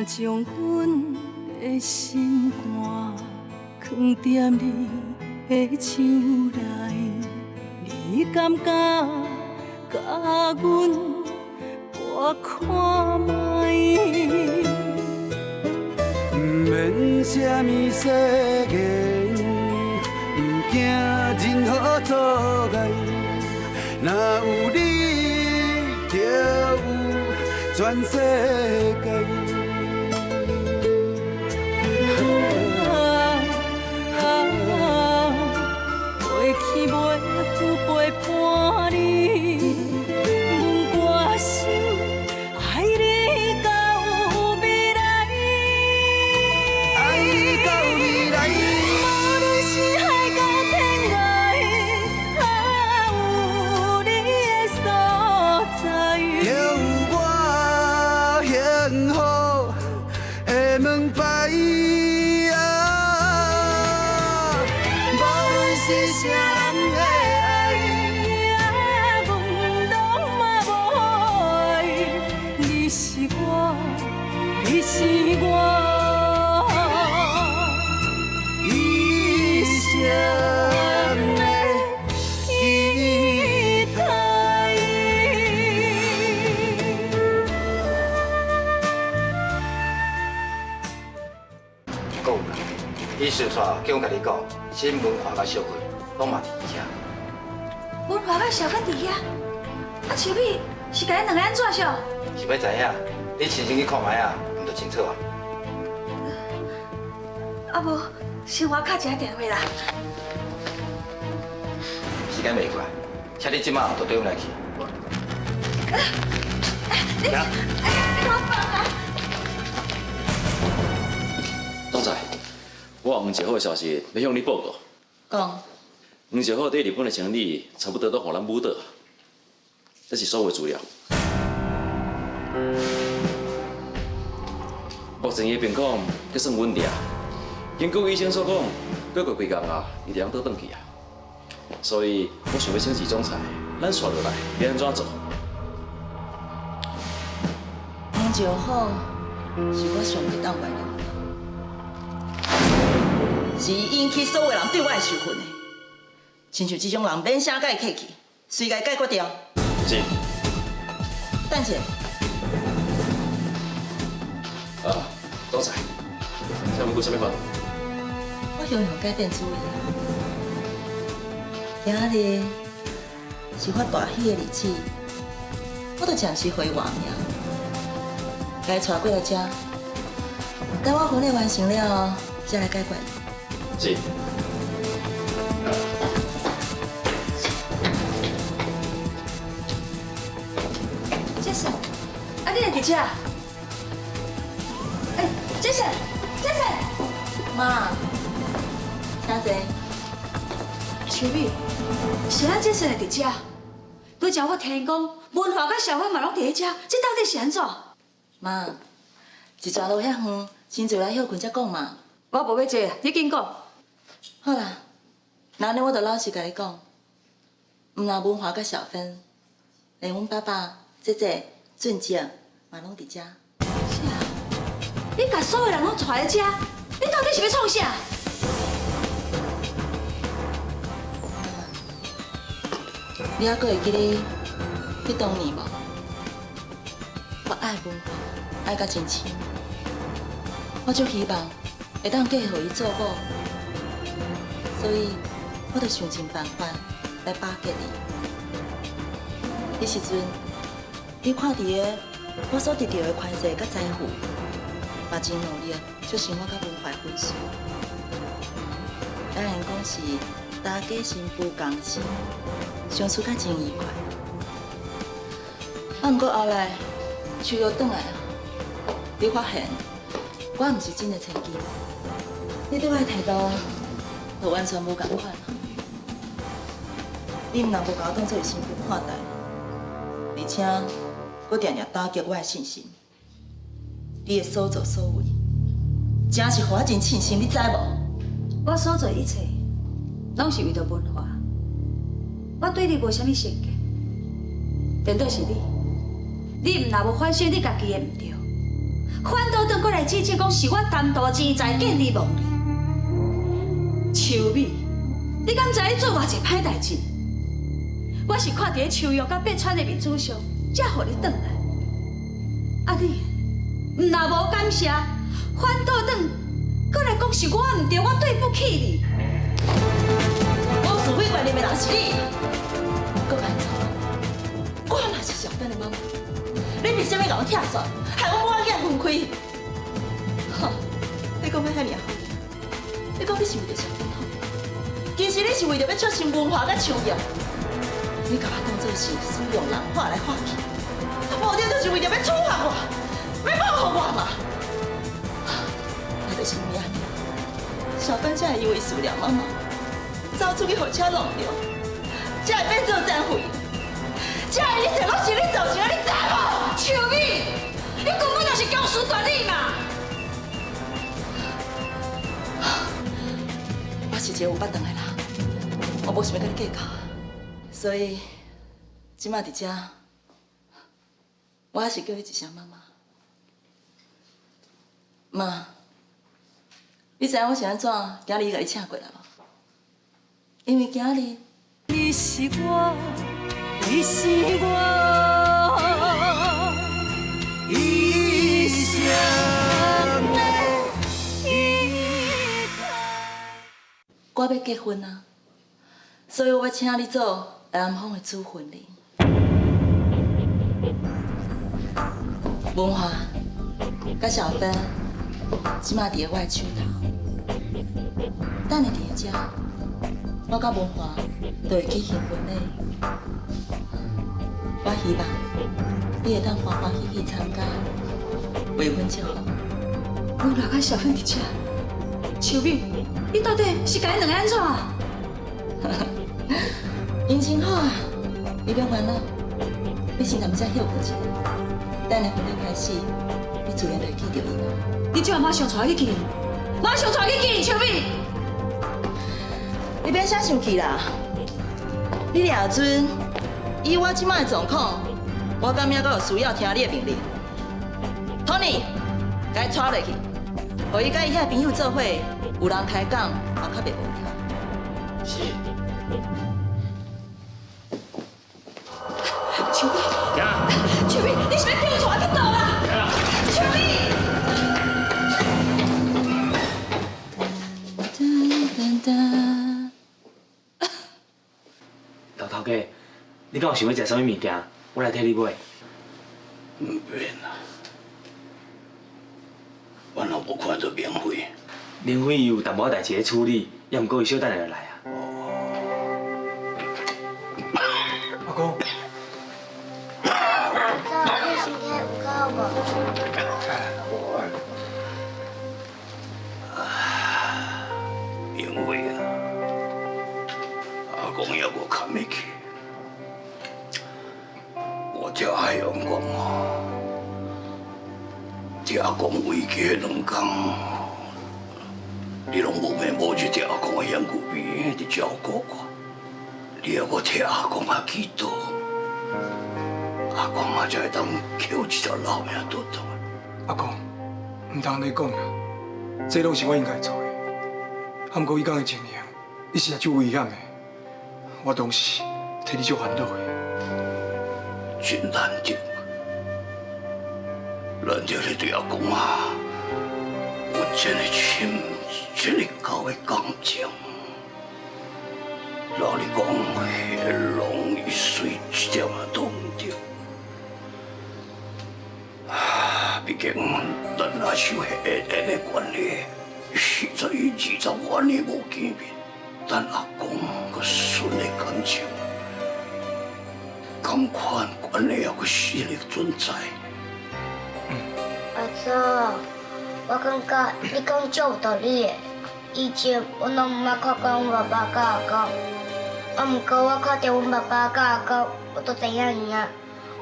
將阮的心肝囥踮你的手內，你敢敢共阮搏看覓？毋免啥物誓言，毋驚任何阻礙。若有你，就有全世界。啊，过去袂赴陪伴你，阮歌声愛你到未來。愛你到未來。無論是海角天涯，啊，有你的所在，就有我幸福的門牌。啊，無論是啥人的愛，啊，阮攏嘛無愛。你是我，你是我一生的期待。講啦，伊小煞叫阮共你講，新文化佮小慧攏嘛佇遮。文華佮小芬佇遐，啊，秋美是共𪜶兩个按怎相？是欲知影，你親身去看覓仔，毋就清楚啊？啊無，先我敲一下電話啦。時間袂過，請你這馬就綴阮來去。你，哎，你給我放啊！總裁，我有黃石虎的消息欲向你報告。講。黃石虎佇日本的生理差不多都予咱舞倒，這是所有資料。目前伊的病況閣算穩定，根據醫生所講，閣過幾工啊，伊就會當倒轉去啊。所以我想欲請示總裁，咱紲落來欲按怎做？黃石虎是我上袂當原諒的，是伊引起所有人對我的仇恨的。親像這種人，免啥共伊客氣，隨共解決掉。是。等者。啊，總裁，請問閣有啥物煩惱？我雄雄改變主意，今日是發大喜的日子，我就暫時回外名，共伊帶過來遮，等我婚禮完成了後，才來解決。是。傑森，啊，你會佇遮？欸，傑森，傑森，媽，請坐。秋美，是咱傑森會佇遮？拄才我聽伊講，文華佮小芬嘛攏佇咧遮，這到底是按怎？媽，一逝路遐遠，真濟來歇睏才講嘛。我無欲坐，你緊講。好啦，那按呢我就老實共你講，毋但文華佮小芬，連阮爸爸、姐姐、俊杰嘛攏佇遮。啥？你共所有人攏帶來遮，你到底是欲創啥？你猶閣會記得彼當年無？我愛文華，愛甲真深，我足希望會當嫁予伊做某，所以我就想盡辦法來巴結伊。彼時陣，你看佇个我所得著的權勢佮財富，嘛真努力促成我佮文華婚事。當然講是大家新婦共心，相處較真愉快。啊，毋過後來秋玉轉來啊，你發現我毋是真的千金，你對我的態度就完全無仝款。你毋但無共我當做是新婦看待，而且閣定定打擊我的信心。你的所作所為，真是予我真慶幸，你知無？我所做一切，攏是為著文華。我對你無啥物成見，顛倒是你，你毋但無反省你家己的毋對，閣反倒轉過來指證講是我貪圖錢財見利忘義。秋美，你敢知你做偌濟歹代志？我是看佇咧秋玉佮八川的面子上，才予你轉來。啊你，毋但無感謝，反倒轉閣來講是我毋對，我對不起你。我是非觀念的人是你，閣安怎？我嘛是小芬的媽媽，你憑啥物共我拆散，害阮某仔囝分開？吼，你講欲遐爾好，你講你是為著小芬好，其實你是為著欲促成文華佮秋玉，你共我當做是使用人話來話去，目的就是為著欲處罰我，欲報復我嘛。那就是因為按呢，小芬才會因為思念媽媽，走出去予車挵著，才會變做殘廢，這一切攏是你造成的，你知無？秋美，你根本就是強詞奪理嘛！我是一個有腹腸的人，我無想欲佮你計較，所以這馬佇遮，我還是叫你一聲媽媽。媽，你知影我是按怎今日共你請過來無？因為今日你是我，你是我一生的依靠。我欲結婚啊，所以我欲請你做南方的主婚人。文華佮小芬，這馬佇咧我的手頭。等下佇咧遮，我佮文華就會舉行婚禮。我希望你會當歡歡喜喜參加，為阮祝福。文華佮小芬佇遮，秋美，你到底是共𪜶兩个按怎？𪜶真好啊，你免煩惱，你先踮遮歇睏一下，等下婚禮開始，你自然就會記著𪜶啊。你這馬上帶我去見，馬上帶我去見秋美。你免啥生氣啦，你掠陣，以我這馬的狀況，我敢猶閣有需要聽你的命令。Tony，共伊帶落去，予伊佮伊遐朋友做伙，有人開講，嘛較袂無聊。是。秋美，秋美，你是欲叫我帶去佗啦？秋美。噔噔。老頭家，你敢有想欲食啥物物件？我來替你買。毋免啦，我若無看著明輝。明輝伊有淡薄仔代誌咧處理，猶毋過伊小等下就來啊。阿公。阿祖，你身體有較好無？明輝啊，阿公猶閣崁會去。我聽海洋講哦，聽阿公回去彼兩工，你攏無面無舌替阿公的身軀邊佇照顧我，你猶閣替阿公啊祈禱，阿公啊才會當抾一條老命倒轉來。阿公，毋通按呢講啦，這攏是我應該做的。啊，毋過彼工的情形，你實在足危險的，我當時替你足煩惱的。真難得，難得你對阿公啊有這麼深、這麼厚的感情。老實講，彼攏一水一點仔都毋對。啊，畢竟咱阿受血緣的關係，實在20外年無見面，咱阿公佮孫的感情，仝款關係猶閣是會存在。阿祖，我感覺你講足有道理的。以前我攏毋捌看過阮爸爸佮阿公，啊，毋過我看著阮爸爸佮阿公，我都知影𪜶啊。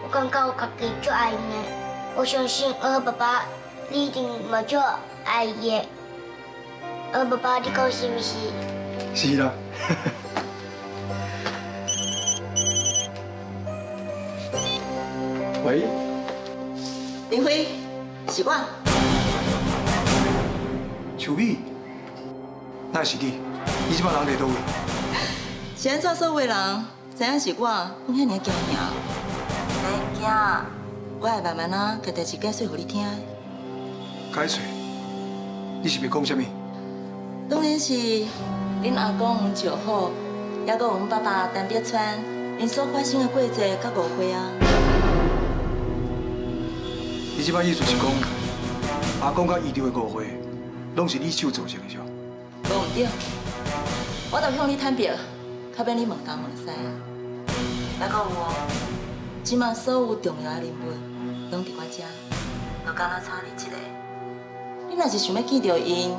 我感覺我家己足愛𪜶的，我相信阿爸爸，你一定嘛足愛伊的。阿爸爸，你講是毋是？是啦。喂，林輝，是我。秋美，哪會是你？你這擺人佇佗位？是按怎所有人知影是我，攏遐爾驚嚇？袂驚，我會慢慢仔共代誌解說予你聽。解說？你是欲講啥物？當然是恁阿公黃石虎，猶閣有阮爸爸陳柏川，𪜶所發生的過節佮誤會啊。你這擺意思是講，阿公佮姨丈的誤會，攏是你手造成的是？無毋對，我都向你坦白，較免你問東問西啊。猶閣有哦，這馬所有重要的人物攏佇我遮，就敢若差你一个。你若是想欲見著𪜶，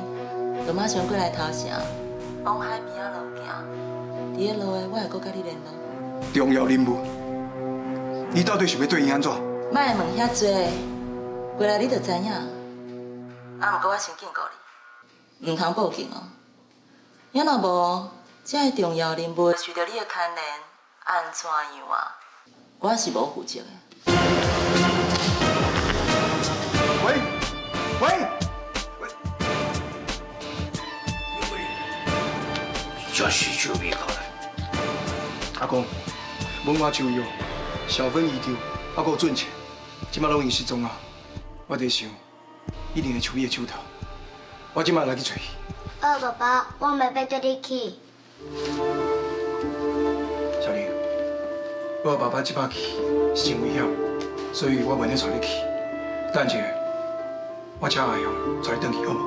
就馬上過來頭城，往海邊仔路行。佇彼路的，我會閣佮你聯絡。重要人物，你到底想欲對𪜶按怎？莫問遐濟，過來你就知影。啊，毋過我先警告你，毋通報警哦。遐若無，這个重要人物受著你的牽連，按怎樣啊？我是無負責的。喂喂喂！這是秋美過來。阿公，文化秋藥、小芬姨丈，還閣有準錢，這擺攏已經失蹤啊！我佇想，一定佇秋美的手頭。我這擺來去揣伊。二爸爸，我袂欲綴你去。小玲，我爸爸這擺去是真危險，所以我袂能帶你去。等一下，我請阿雄帶你轉去，好無？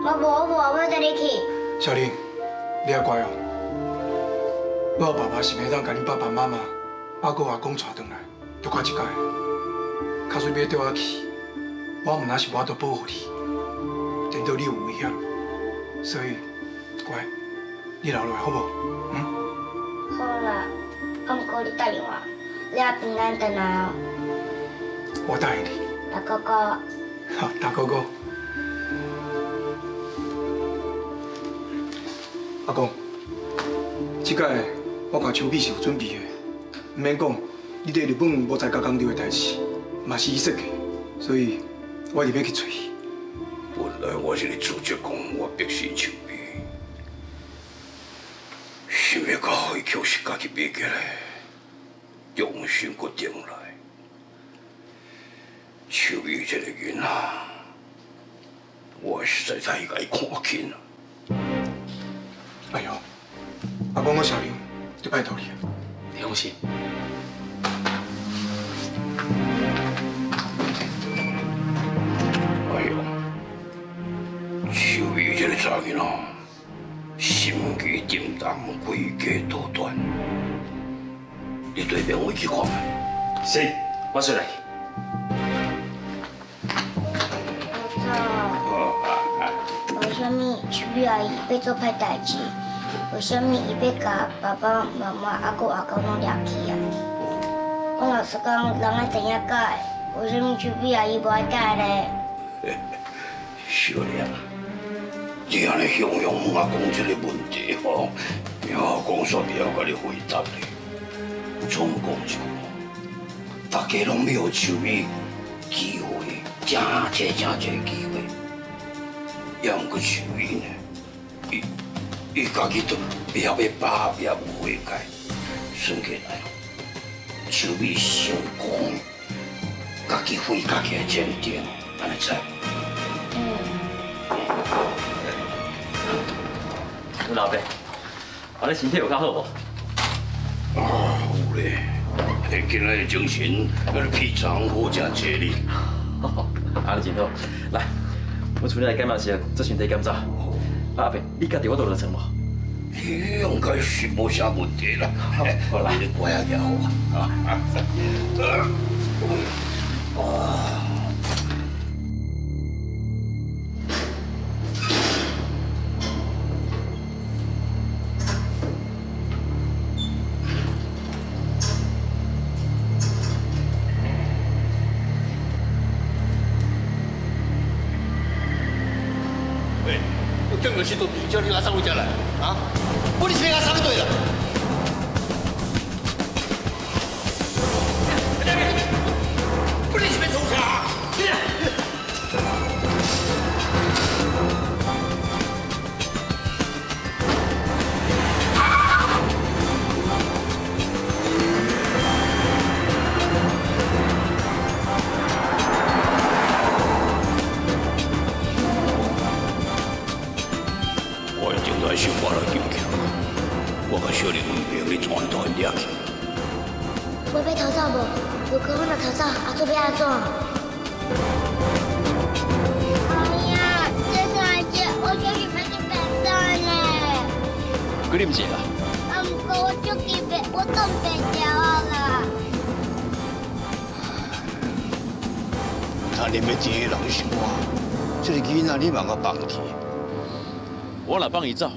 我無，我無，我欲綴你去。小玲，你要乖哦。我爸爸是欲當共恁爸爸媽媽、阿公阿公帶轉來，就看這擺。假使欲綴我去，我毋但是無法度保護你，顛倒你有危險，所以乖，你留落來好無？嗯？好啦，啊，毋過你答應我，你也平安轉來哦。我答應你。大哥哥。好，大哥哥。阿公，這擺我看秋美是有準備的，毋免講，你佇日本無才佮工廠的代誌，嘛是伊設計，所以我一定欲去揣伊。本來我是咧自責講，我逼死秋美，想欲到伊卻是家己買起來，重新閣轉來。秋美這個囡仔，我實在太共伊看輕啦。哎喲，阿公，我小玲就拜託你。你放心。哎喲，秋美這個查囡仔，心機重重，詭計多端。你對面位去看覓？是，我隨來去。阿祖，為啥物秋美阿姨欲做歹代誌？為啥物伊欲共爸爸媽媽、阿公阿公攏掠去啊？我若是講人愛知影改，為啥物秋美阿姨無愛改咧？小玲，你按呢雄雄問阿公這個問題吼，阿公煞袂曉共你回答咧。總講一句，大家攏欲予秋美機會，誠濟誠濟機會，也毋過秋美呢，伊家己都袂曉欲罷，也無悔改，算起來，秋美成功，家己毀家己的前程，按呢知？嗯。阮老爸，啊，你身體有較好無？啊，有咧，今仔日精神，那個脾腸好誠濟哩。按呢真好，來，阮厝裡來檢查時做身體檢查。阿伯，你家己有法度落床無？應該是無啥問題啦。好啦，你乖仔就好啊。啊。喂，我叫你去做，叫你阿送回家來啊！不，你是欲共送對啦。不，你是欲創啥？你！全都掠去。我欲逃走无？如果我若逃走，阿祖欲按怎？阿呀，这三只，我就是欲去变数呢。几啉者啦？啊，毋过我足记袂，我挡袂牢啊啦。趁啉的钱的人是我，这个囡仔你嘛共放弃？我若放伊走，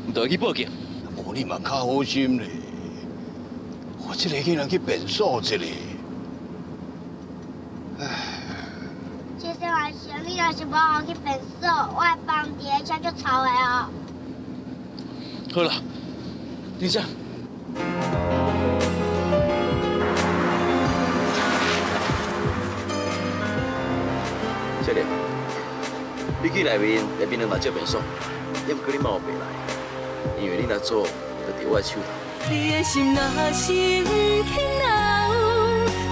毋就会去报警？无你嘛较好心咧，予这个囡仔去变数一下。唉，这声阿贤，你若是无予去变数，我会放伫个车足臭的哦。好啦，你这。少年，你去内面内面两大借便所，也毋过你嘛有白来，因为你若做，就伫我的手头。你的心若是毋肯留，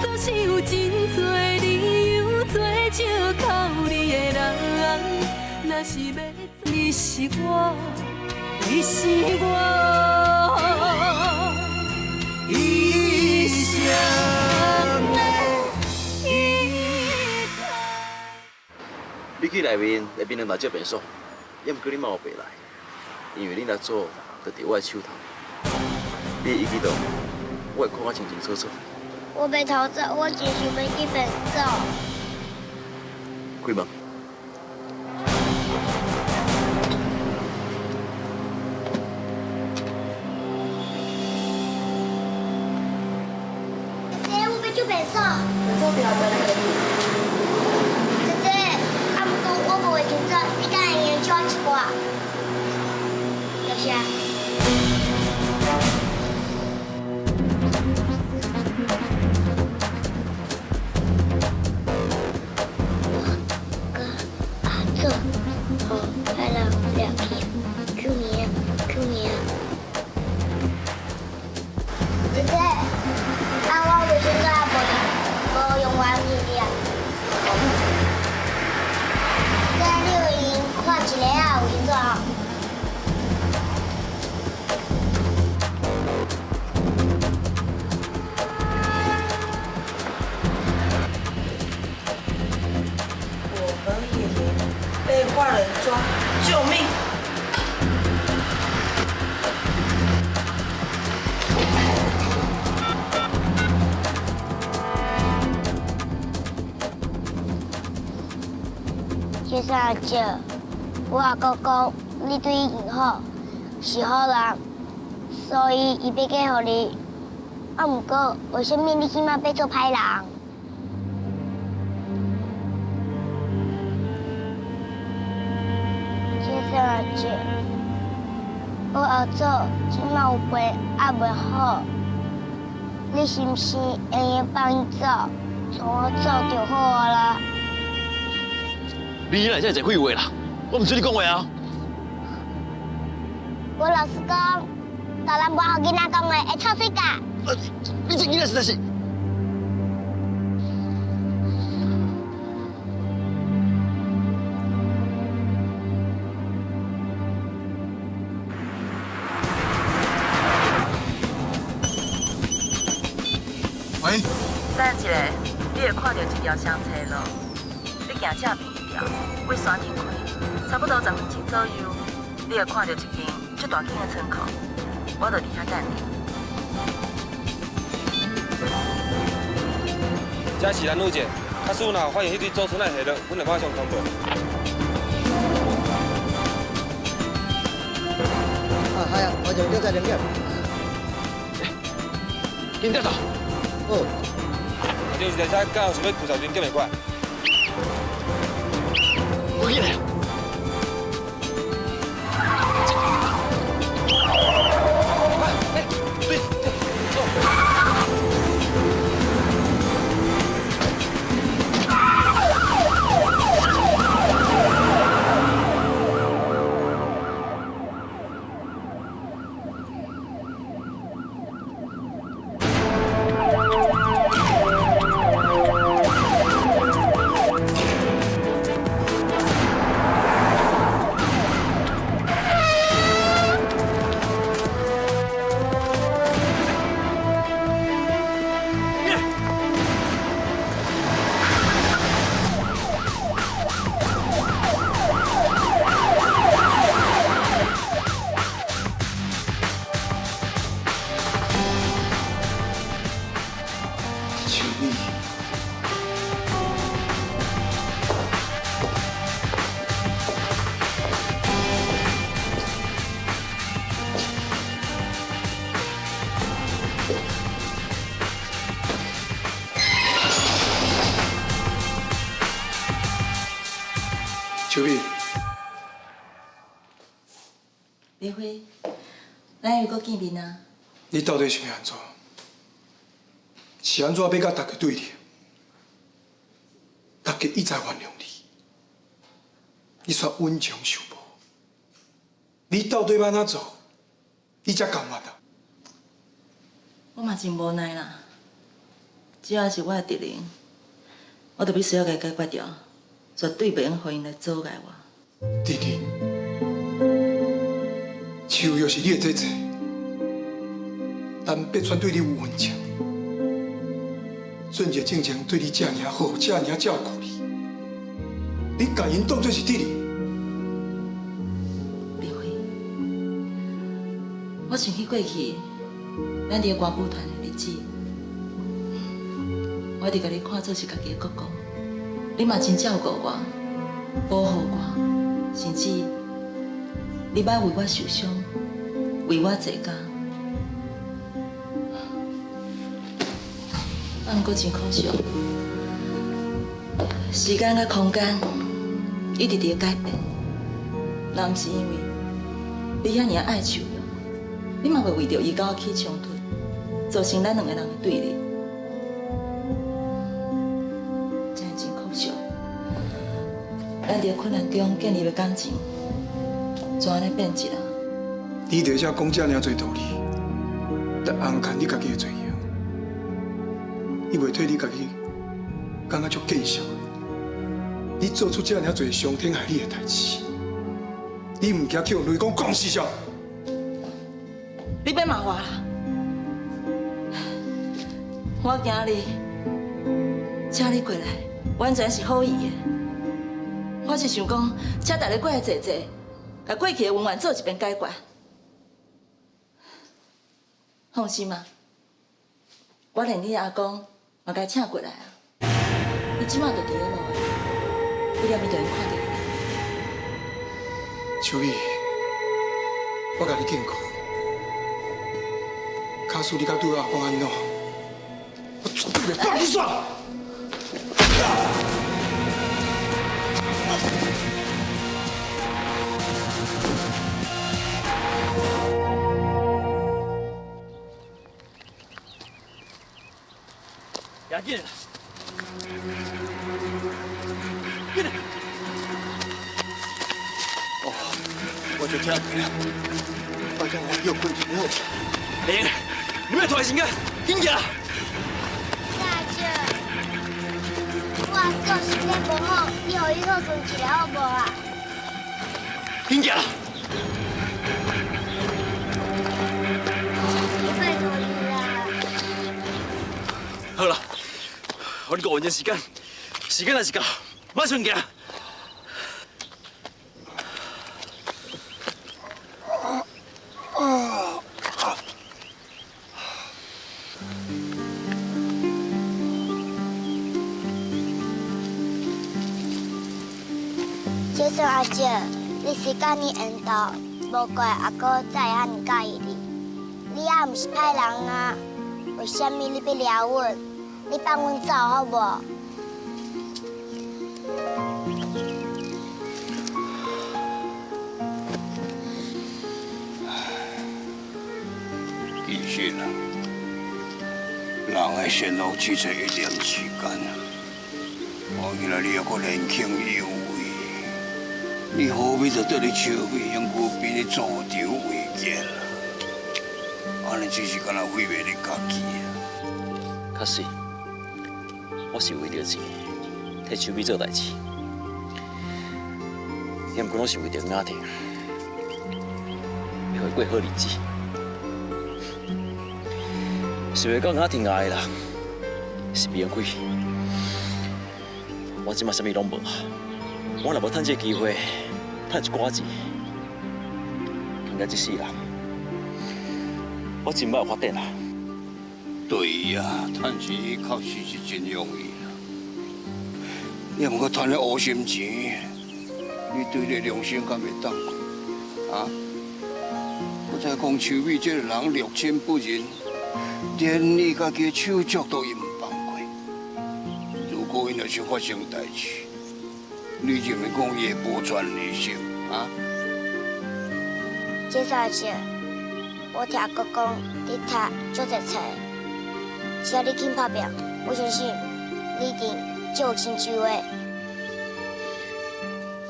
总是有真多理由做借口你的人。若是欲，你是我，你是我一生的依靠。你去内面内面两大借便所，也毋过你嘛有白来，因为你若做，就伫我的手头。你的一举动，我会看得清清楚楚。我欲逃走，我真想欲去变数。开门。姐姐，我欲去变数。变数伫后壁咧。姐姐，啊，毋过我无会真做，你敢会用教我一寡？多谢。阿姐，我阿哥讲你对伊真好，是好人，所以伊欲嫁予你。啊，毋过为啥物你彼摆欲做歹人？先生阿姐，我阿祖这摆有病，也袂好，你是毋是会用放伊走，从我走就好啊啦？你哪会遮济废话啦？我毋准你讲话啊！我老实讲，大人无予囡仔讲话，会臭嘴角。你这囡仔实在是……喂。等一下，你会看到一条双车路，你行正边一条，往山顶开，差不多10分钟左右，你会看到一间足大间的仓库，我就伫遐等你。这是蓝女姐，假使若发现彼对祖孙的下落，阮会马上通报。啊，系啊，我就叫在两点。紧调查。好。就是在遮，敢有想欲旧小军叫袂过来？我进来。秋美，李辉，咱又閣見面啊？你到底想欲按怎？是按怎欲佮大家對立？大家一再原諒你，你煞恩將仇報。你到底欲按怎做？你才甘願啊？我嘛真無奈啦，只要是我的敵人，我就必須要共伊解決掉，絕對袂用予𪜶來阻礙我。弟弟，秋玉是你的姐姐，但八川對你有恩情，俊傑進前對你這爾好，這爾照顧你，你共𪜶當作是敵人。明輝，我想起過去，咱佇歌舞團的日子，我一直共你看做是家己的哥哥，你嘛真照顧我，保護我，甚至你捌為我受傷，為我坐監。啊，毋過真可惜，時間佮空間一直佇咧改變。若毋是因為你遐爾愛秋玉，你嘛袂為著伊佮我起衝突，造成咱兩个人的對立，真係真可惜。咱佇困難中建立的感情，就按呢變質啊！你佇遮講這爾濟道理，來掩蓋你家己的罪行，你袂替你家己感覺足見笑？你做出這爾濟傷天害理的代誌，你毋驚去予雷公講死啥？你別罵我啦！我今日請你過來，完全是好意的。我是想講，請大家過來坐坐，共過去的恩怨做一遍解決。放心啊，我連你阿公嘛共伊請過來啊。伊這馬就佇咧路的，你連面就會看著伊。秋美，我共你警告，假使你閣對我阿公按怎，我絕對袂放你煞。赶紧，紧！哦，我就听过了，拜託我休睏一下好。阿英，你莫拖時間，緊行！大姐，我阿哥身體無好，你予伊好睏一下好無啊？緊行！拜託你啦！好啦，予你5分鐘時間，時間若是到，馬上行。其實阿姐，你是佮你緣投，無怪阿哥才會遐爾佮意你。你也毋是歹人啊，為啥物你欲掠阮？你放阮走好無？其實啊，人的善惡只在一念之間。看起來你猶閣年輕有為，你何必就趴咧秋美身軀邊咧助紂為虐？按呢只是干焦毀滅你家己啊！確實，我是為著錢，替秋美做代誌，也毋過攏是為著雅婷，欲予伊過好日子。想袂到雅婷愛的人是明輝，我這馬啥物攏無啊！我若無趁這個機會，趁一寡錢，應該這世人，我真歹有發展啊！對啊，趁錢確實是真容易啦。你毋過趁彼烏心錢，你對你良心敢會當過？啊？我再講秋美這個人六親不認，連伊家己的手足都伊毋放過。如果𪜶若是發生代誌，你认为讲伊会无传的心啊？这代志，我听阿哥讲，你读足济册，只要你肯拍拼，我相信你一定足有成就的。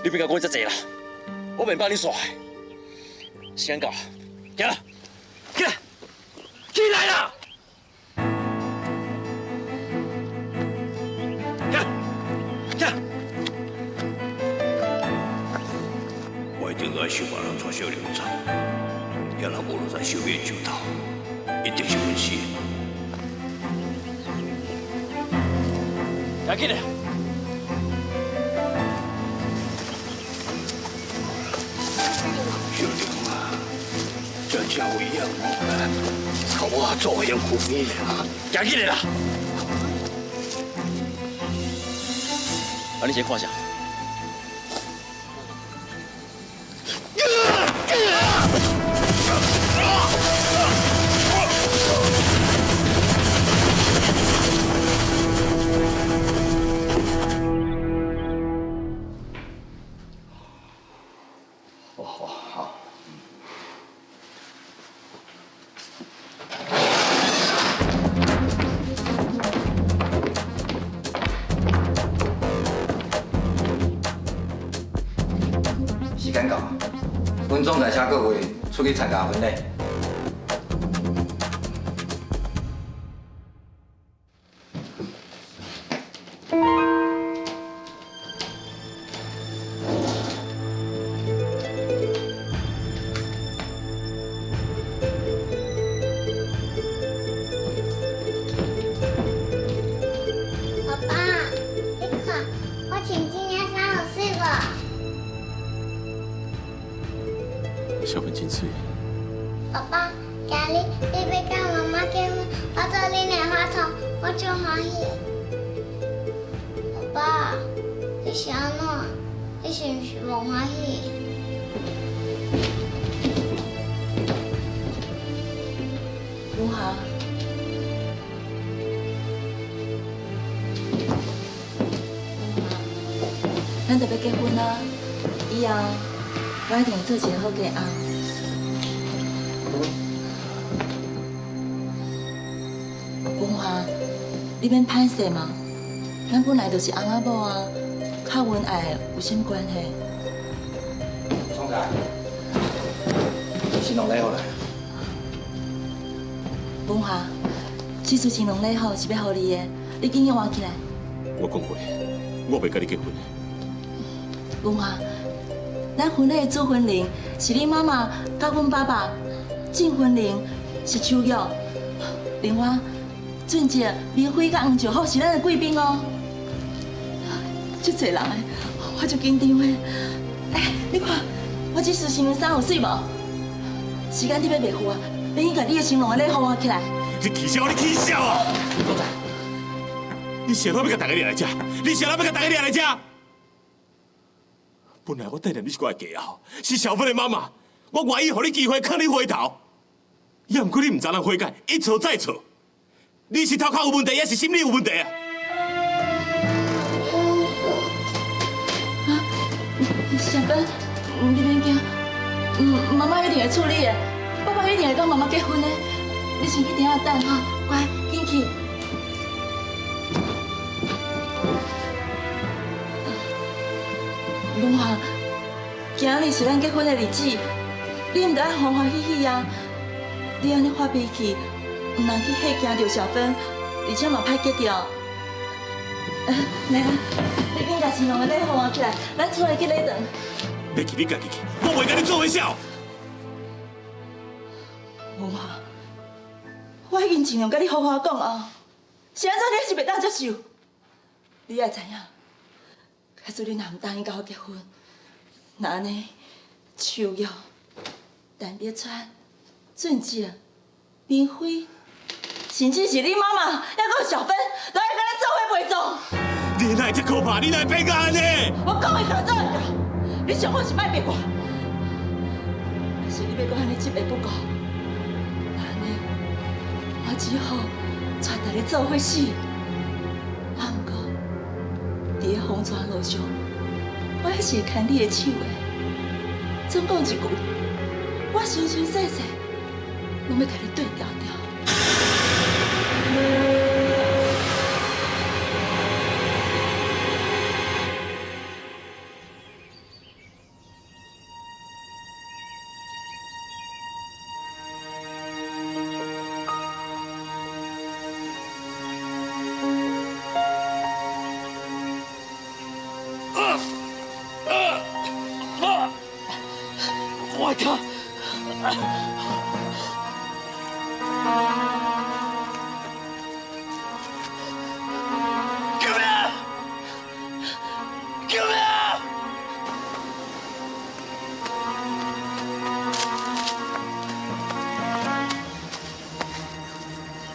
你别共我讲遮济啦，我袂帮你煞。时间到，行啦，起来，起来啦！行，行。我一定爱想办法带小玲走，也若无落在小美手头，一定是阮死。行起来。小玲啊，真正有影无啦？我做幸福你啊！行起来啦！啊，你先看啥？哦，好。时间到，阮总裁请各位出去参加婚礼。爸爸，你看，我穿这件衫有水无？小芬真水。爸爸，今日你欲佮妈妈结婚，我做恁的花童，我足欢喜。爸爸，你是按怎？你是毋是无欢喜？文华，咱就欲结婚啊！以后我一定会做一个好嫁翁。文华，你免歹势嘛，咱本来就是翁仔某啊，较恩爱有啥物关系？总裁，新郎礼服来。文华，这束新郎礼服是欲予你的，你紧去换起来。我讲过，我袂佮你结婚。文华，咱婚礼的主婚人是你妈妈佮阮爸爸，证婚人是秋玉。另外，俊杰、明辉佮黄兆福是咱的贵宾哦。足济人的，我足紧张的。哎，你看，我这束新娘衫有媠无？时间你欲袂赴啊？你去共你的新郎的礼服换起来。你起痟，你起痟啊！总裁，你啥都欲共大家掠来食？你啥都欲共大家掠来食？本来我等待你是我的继后，是小芬的妈妈，我愿意予你机会，劝你回头。也毋过你毋知影悔改，一错再错。你是头壳有问题，抑是心理有问题啊？啊，小芬，你免惊，妈妈一定会处理的，爸爸一定会佮妈妈结婚的。你先去店仔等吼，乖，紧去。文华，今日是咱结婚的日子，你毋著爱欢欢喜喜啊！你按呢发脾气，毋通去吓惊著小芬，而且嘛歹结掉。来来，你紧共新郎的礼服换起来，咱出来去礼堂。欲去你家己去，我袂佮你做伙痟。文华，我已经尽量佮你好好讲啊，是按怎你还是袂当接受？你爱知影，假使你若毋答应佮我结婚，那按呢，秋玉、陈碧川、俊杰、明辉，甚至是你妈妈，抑阁有小芬，都爱佮咱做伙陪葬。你哪会这可怕？你哪会变甲按呢？我讲会到做会到，你上好是莫逼我。若是你欲阁按呢执迷不悟，那按呢，我只好带大家做伙死。啊，毋过，伫咧风沙路上，我还是会牵你的手的。总讲一句，我生生世世拢欲共你对牢牢。我靠！救命！救命！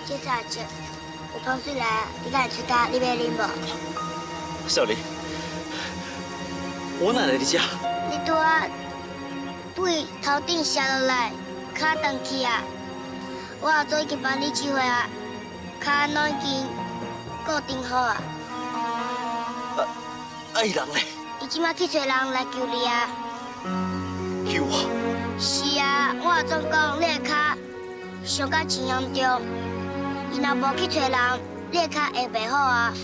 这是阿姐，有糖水来，你敢会出家？你欲啉无？少年，我哪来伫遮？你拄仔对头顶摔落来，跤断去啊！我阿祖已经帮你指挥啊，跤拢已经固定好啊。啊，伊人咧？伊这马去揣人来救你啊！救我？是啊，我阿祖讲你的跤伤甲真严重，伊若无去揣人，你的跤会袂好啊。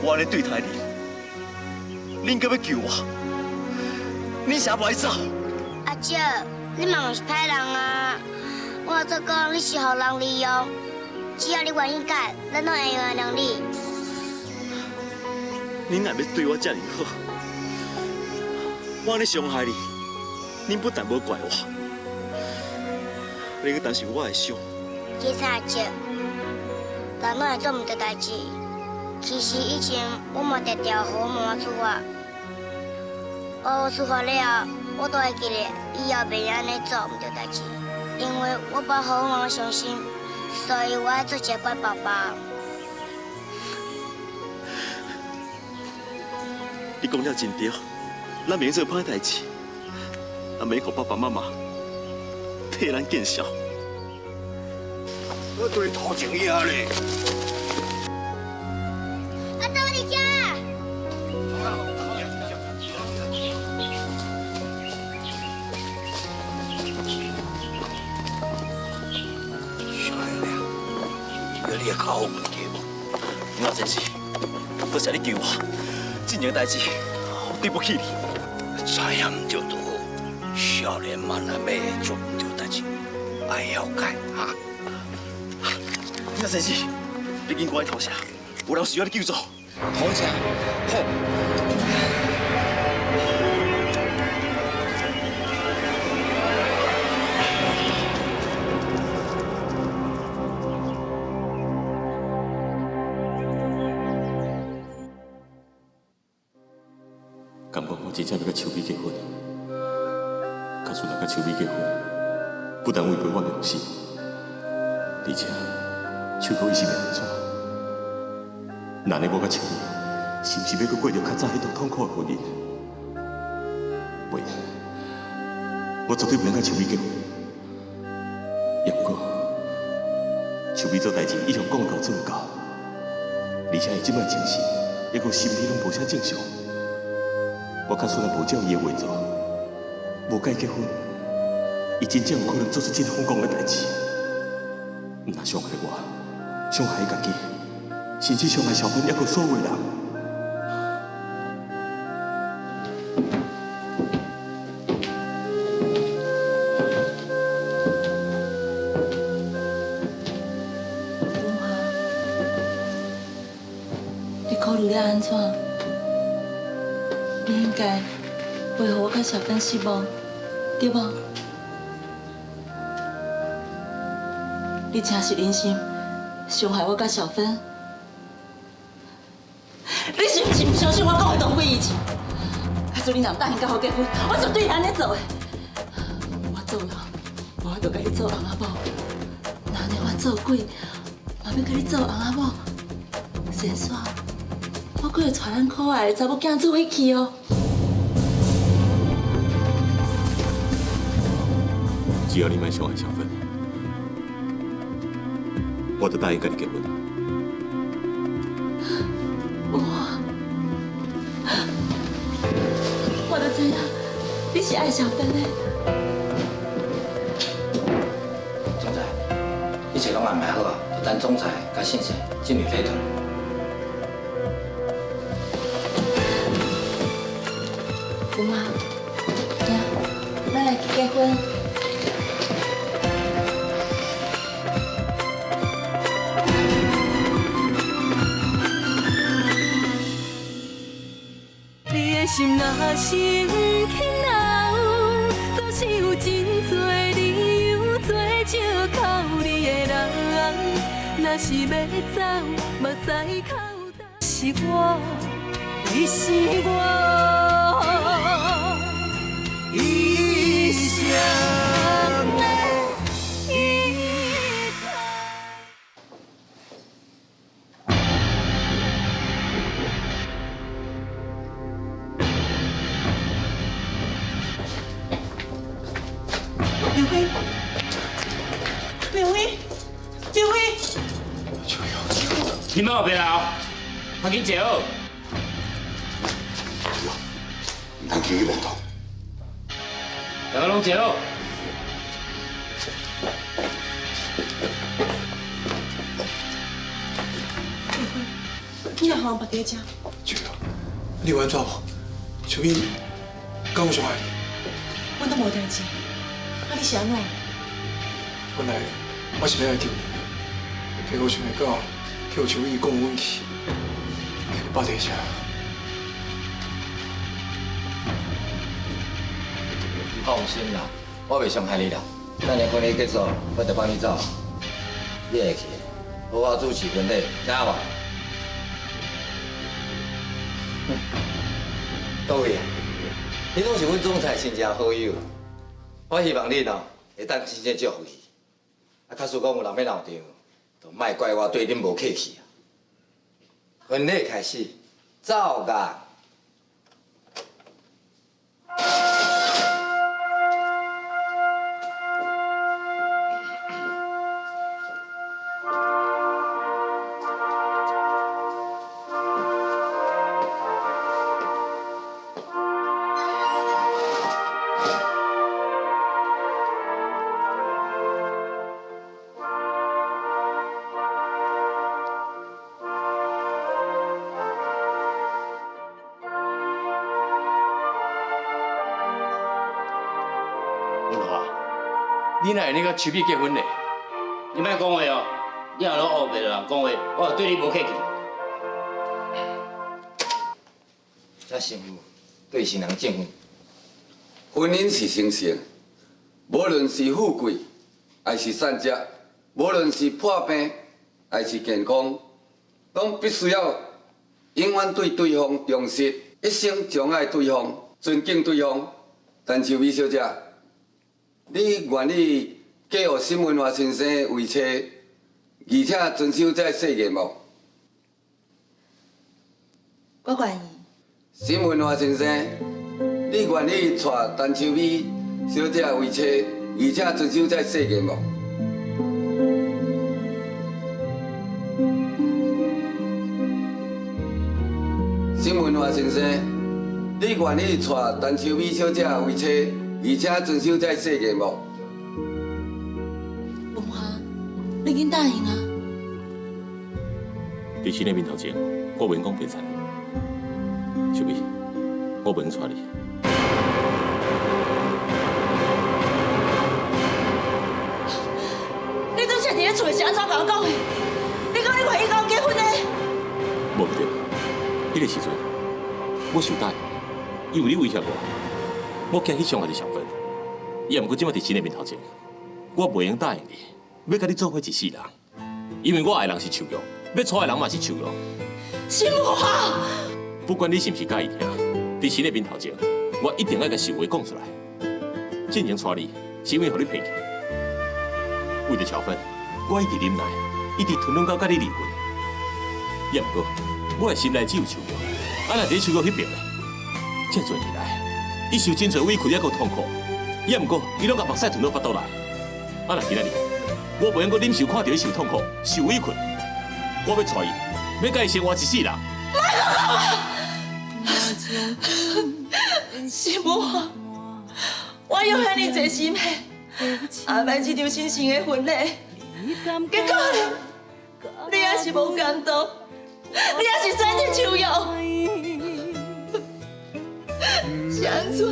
我按呢对待你，恁阁欲救我？你啥无爱走？阿姐，你嘛毋是歹人啊！我阿祖讲你是予人利用，只要你愿意改，咱拢会原谅你。你若欲对我遮尔好，我按呢伤害你，恁不但无怪我，你阁担心我会伤。其实阿姐，人拢会做毋对代志。其实以前我嘛常常予我妈妈处罚。我处罚了后，我都会记得以后袂按呢做毋对代志，因为我无予我妈妈伤心，所以我爱做一个乖宝宝。你讲了真对，咱袂做歹代志，也袂予爸爸妈妈替咱见笑。我对头前遐咧。阿祖，你遮。你的跤有问题无？吴先生，多谢你救我，这件代志我对不起你。知影毋对就好，少年嘛若欲做毋对代志，爱晓改哈。吴先生，你紧赶去头城，有人需要你救助。头城，好。感觉我真正欲佮秋美结婚，假使若佮秋美结婚，不但违背我良心，而且秋哥伊是欲按怎？那呢，我佮秋美是毋是欲阁过著较早彼段痛苦的婚姻？袂，我绝对袂用佮秋美结婚。也毋过，秋美做代志一向讲到做到，而且伊这摆精神，抑阁心理拢无啥正常。我假使若无照伊的话做，无佮伊结婚，伊真正有可能做出真疯狂的代志，毋但伤害我，伤害伊家己，甚至伤害小芬，抑阁所有人。文华，你考虑了按怎？你应该袂予我佮小芬失望，对无？你真是忍心伤害我佮小芬？你是毋是毋相信我讲的当归义气？假使你若毋答应佮我结婚，我绝对会按呢做的。我做人，无法度共你做翁仔某；若按呢我做鬼，嘛欲共你做翁仔某。先生，我阁会带咱可爱的查某囝做伙去哦。只要你莫伤害小芬，我就答应佮你结婚。我，是愛小芬的。總裁，一切攏安排好啊，就等總裁佮先生進入禮堂。文華，行，咱來去結婚。你的心若是毋肯留，总是有真多理由做借口。你的人，若是欲走，目屎哭。是我，你是我，一生的依靠。妙慧，妙慧，妙慧，你莫后壁来哦，赶紧坐好。毋通轻易妄动。大家攏坐好。妙慧，你若予人縛佇遮？你有按怎無？秋美，敢有傷害你？阮都無代誌。啊，你是按怎？本來我是欲來救你，結果想袂到，去予秋美講阮去，縛佇遮。放心啦，我袂傷害你啦。等下婚禮結束，我就放你走。你會去，好好主持婚禮，知影無？各位，你攏是阮總裁親情好友，我希望恁哦會當真正祝福伊。啊，假使講有人欲鬧場，就莫怪我對恁無客氣啊。婚禮開始，奏樂。文華，你哪會你佮秋美結婚呢？你莫講話哦，你若攏烏白人講話，我就對你無客氣。請新婦對新人證婚。婚姻是神聖，無論是富貴，還是散疾，無論是破病，還是健康，攏必須要永遠對對方忠實，一生鍾愛對方，尊敬對方。陳秋美小姐，你願意嫁予沈文華先生為妻，而且遵守這誓言無？我願意。沈文華先生，你願意娶陳秋美小姐為妻，而且遵守這誓言無？沈文華先生，你願意娶陳秋美小姐為妻，而且遵守這誓言無？文華，你緊答應啊！佇神的面頭前，我袂用講白賊。秋美，我袂用娶你。你拄才佇咧厝內是按怎共我講的？你講你願意佮我結婚的？無毋對，彼個時陣我想答應你，因為你威脅我，我驚去傷害你小芬。也毋過這擺佇神的面頭前，我袂用答應你，欲佮你做伙一世人，因為我愛的人是秋玉，欲娶的人嘛是秋玉。沈文華，不管你是毋是佮意聽，佇神的面頭前，我一定愛共實話講出來。進前娶你，是因為予你騙去。為著秋芬，我一直忍耐，一直吞忍到佮你離婚。也毋過，我的心內只有秋玉，啊，若佇秋玉彼邊呢？這濟年來，伊受真濟委屈，抑閣痛苦。也毋過，伊攏共目屎吞落腹肚內。啊，若今仔日，我袂用閣忍受看著伊受痛苦、受委屈，我欲娶伊，欲佮伊生活一世人。莫閣講啊！沈文華，我用遐爾濟心血安排這場神聖的婚禮，結果呢，你也是無感動，你也是選擇秋玉。是按怎？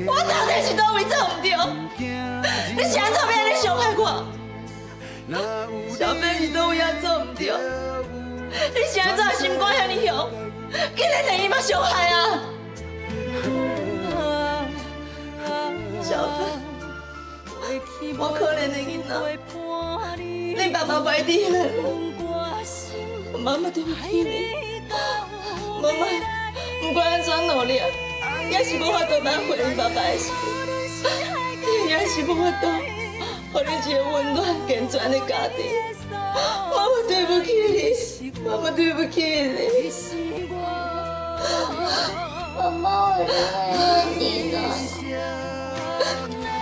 我到底是佗位做毋對？你是按怎欲按呢傷害我？小芬是佗位也做毋對？你是按怎心肝遐爾凶？竟然連伊嘛傷害啊！小芬，我可憐的囡仔，恁爸爸袂佇咧，媽媽對不起你，媽媽不管按怎努力，也是無法度挽回恁爸爸的心，也是無法度予你一個溫暖健全的家庭。媽媽對不起你，媽媽對不起你。媽媽，我愛你啦。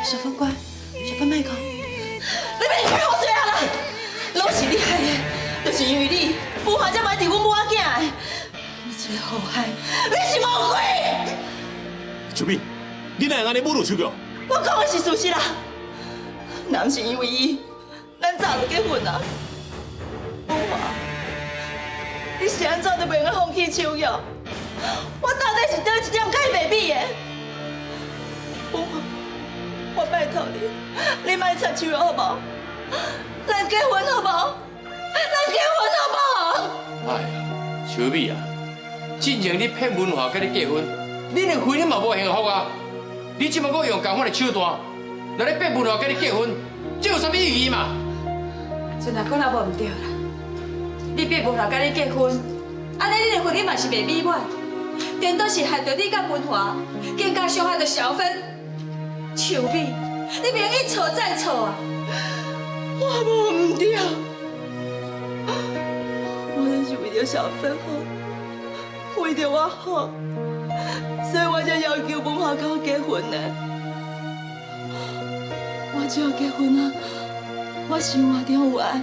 小芬乖，小芬莫哭，你別開我嘴啊啦！攏是你害的，就是因為你，文華才袂佇阮母仔囝的。你這個禍害，你是魔鬼！秋美，你哪會按呢侮辱秋玉？我講的是事實啦，若毋是因為伊，咱早就結婚啦。文華，你是按怎都袂用放棄秋玉？我到底是佗一點佮伊袂比的？文華。我拜託你，你莫插手好無？咱結婚好無？咱結婚好無？哎呀，秋美啊，進前你騙文華佮你結婚，你連婚姻嘛無幸福啊！你這擺閣用仝款的手段來咧逼文華佮你結婚，這有啥物意義嘛？陣啊講也無毋對啦，你逼文華佮你結婚，按呢你的婚姻嘛是袂美滿，顛倒是害著你佮文華，更加傷害著小芬。秋美，你袂用一錯再錯啊！我無毋對，我就是為著小芬好，為著我好，所以我才要求文華佮我結婚的。我只要結婚啊，我生活中有愛，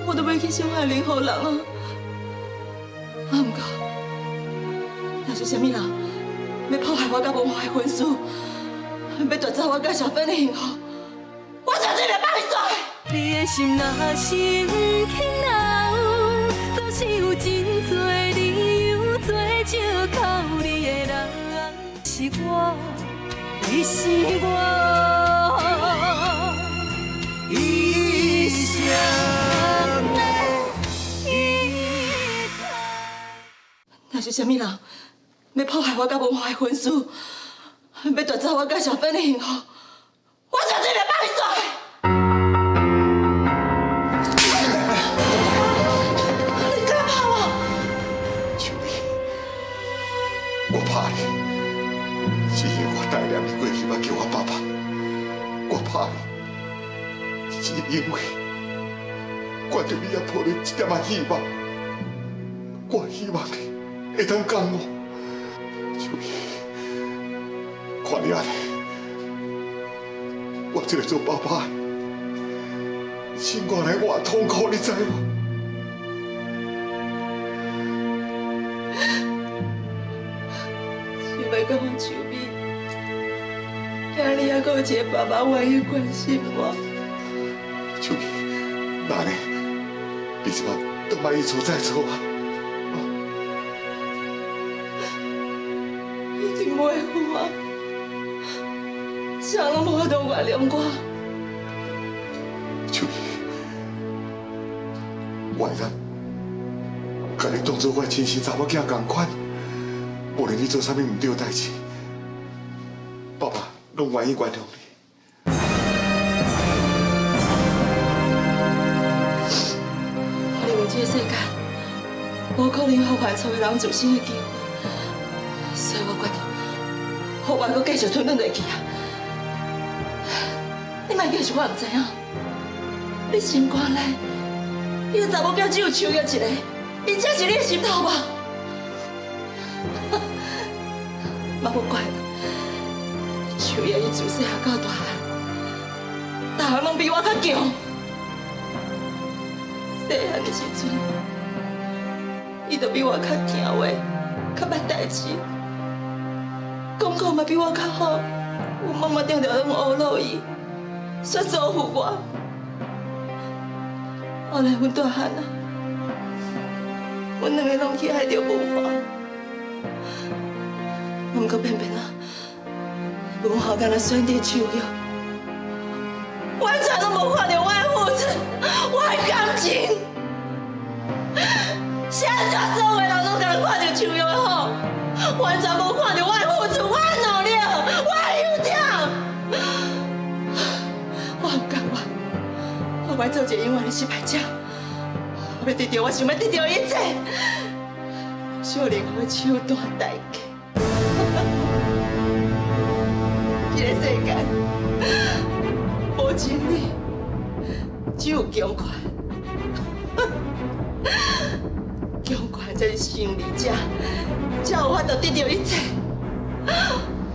我都袂去傷害任何人啊！啊，毋過，若是啥物人欲破壞我佮文華的婚事，欲奪走我佮小芬的幸福，我絕對袂放伊煞。你的心若是毋肯留，總是有真濟理由做借口。你的人是我，你是我一生的依靠。若是啥物人欲破壞我佮文華的婚事，欲奪走我佮小芬的幸福，我絕對袂放伊煞。你敢拍我？秋美，我拍你，是因為我帶念你過去捌叫我爸爸。我拍你，是因為我對你也抱著一點仔希望。我希望你會當共我，秋美。看你按呢，我這個做爸爸的，心肝內偌痛苦，你知無？想欲講我秋美，今日猶閣有一個爸爸願意關心我。秋美，那呢？你這擺都莫一錯再錯啊！一定袂好啊！誰攏無法度原諒我。秋美，我會當共你當做我親生查某囝仝款，無論你做啥物毋對的代誌，爸爸攏願意原諒你。我認為這個世間無可能予犯錯的人自新的機會，所以我決定，予我閣繼續吞忍落去啊！你莫叫是我毋知影，你心肝內，彼个查某囝只有秋玉一个，伊才是你的心頭吧？嘛無怪，秋玉伊自細漢到大漢，逐項攏比我較強。細漢的時陣，伊就比我較聽話，較捌代誌，功課嘛比我較好。阮妈妈定定拢呵咾伊，煞束缚我。后来阮大汉啊，阮两个拢去爱著文华，毋过偏偏啊，文华敢若选择手玉，完全拢无看著我的付出，我的感情。是按怎所有的人拢敢若看著手玉的好，完全无看著我的付出，我的努力，我的忧痛。我毋甘愿，我欲做一个永远的失败者。我欲得著我想欲得著的一切，小玲予手段代价。这个世间无真理，只有强权。强权才是胜利者，才有法度得著一切。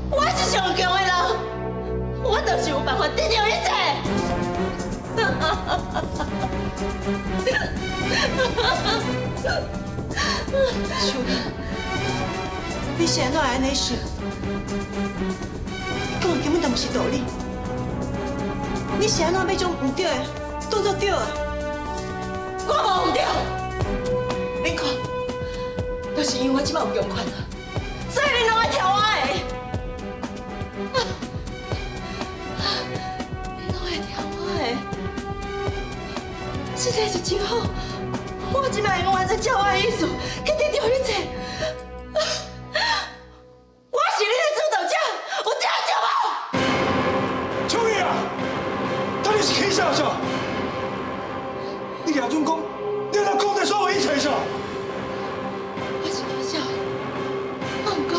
我是上强的人，我就是有办法得著一切。秋萍，你是按怎会按呢想？你讲的根本就毋是道理。你是按怎欲将毋对的当作对的？我无毋对。你看，就是因为我这摆有强权啊，所以恁拢爱听我的。恁拢爱听我的，实在是真好。我这摆会用完全照我的意思去得著一切。我是恁的主导者，有听著无？秋玉啊，到底是起啥啥？你举准讲，你能控制所有一切啥？我是起痟，啊，毋过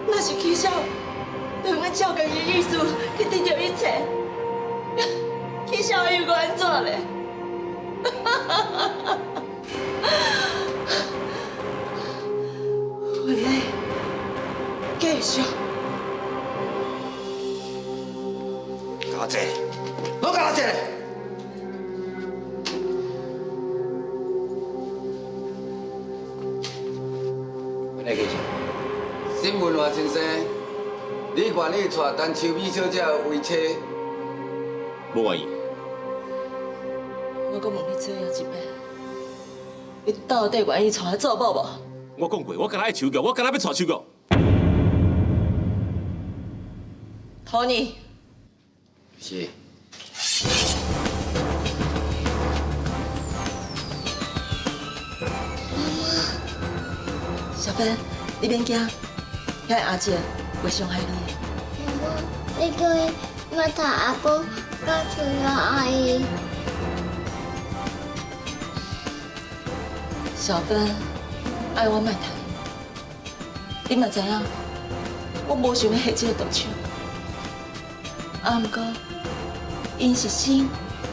若是起痟，就用照家己的意思去得著一切，起痟又阁按怎咧？婚礼继续。共我坐，拢共我坐。婚礼继续。沈文华先生，你愿意娶陈秋美小姐为妻？无愿意。我阁问你最后一摆，你到底愿意娶我做某无？我讲过，我敢若爱手脚，我敢若欲娶手脚。托尼。是。小芬，你免惊，遐阿姐袂伤害你的。妈妈，你叫伊莫杀阿公佮秋玉阿姨。小芬爱我莫杀伊，你嘛知影，我无想欲下这个毒手。啊，毋过，𪜶是生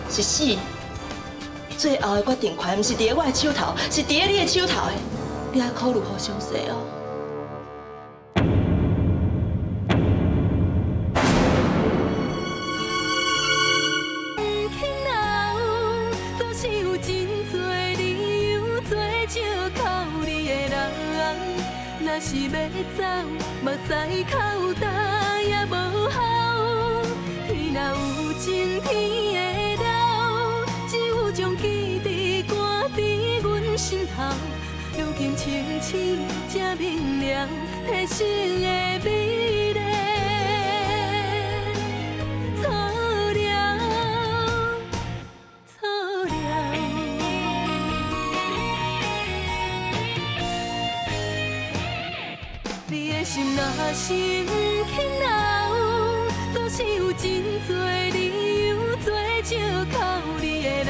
是死，最后的决定权毋是伫咧我的手头，是伫咧你的手头的。你爱考虑好详细哦。若是欲走，目屎哭焦也无效。天若有情天会老，只有将记忆赶伫阮心头。如今清醒才明了，提醒的美丽。错了，错了。你的心若是毋肯留，总是有真济理由做借口你的人。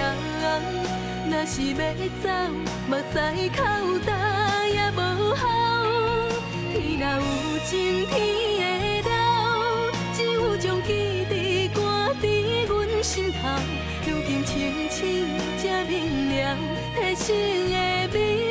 若是欲走，目屎哭焦也无效。天若有情天会老，只有将记忆赶伫阮心头。如今清醒才明了，提醒的美。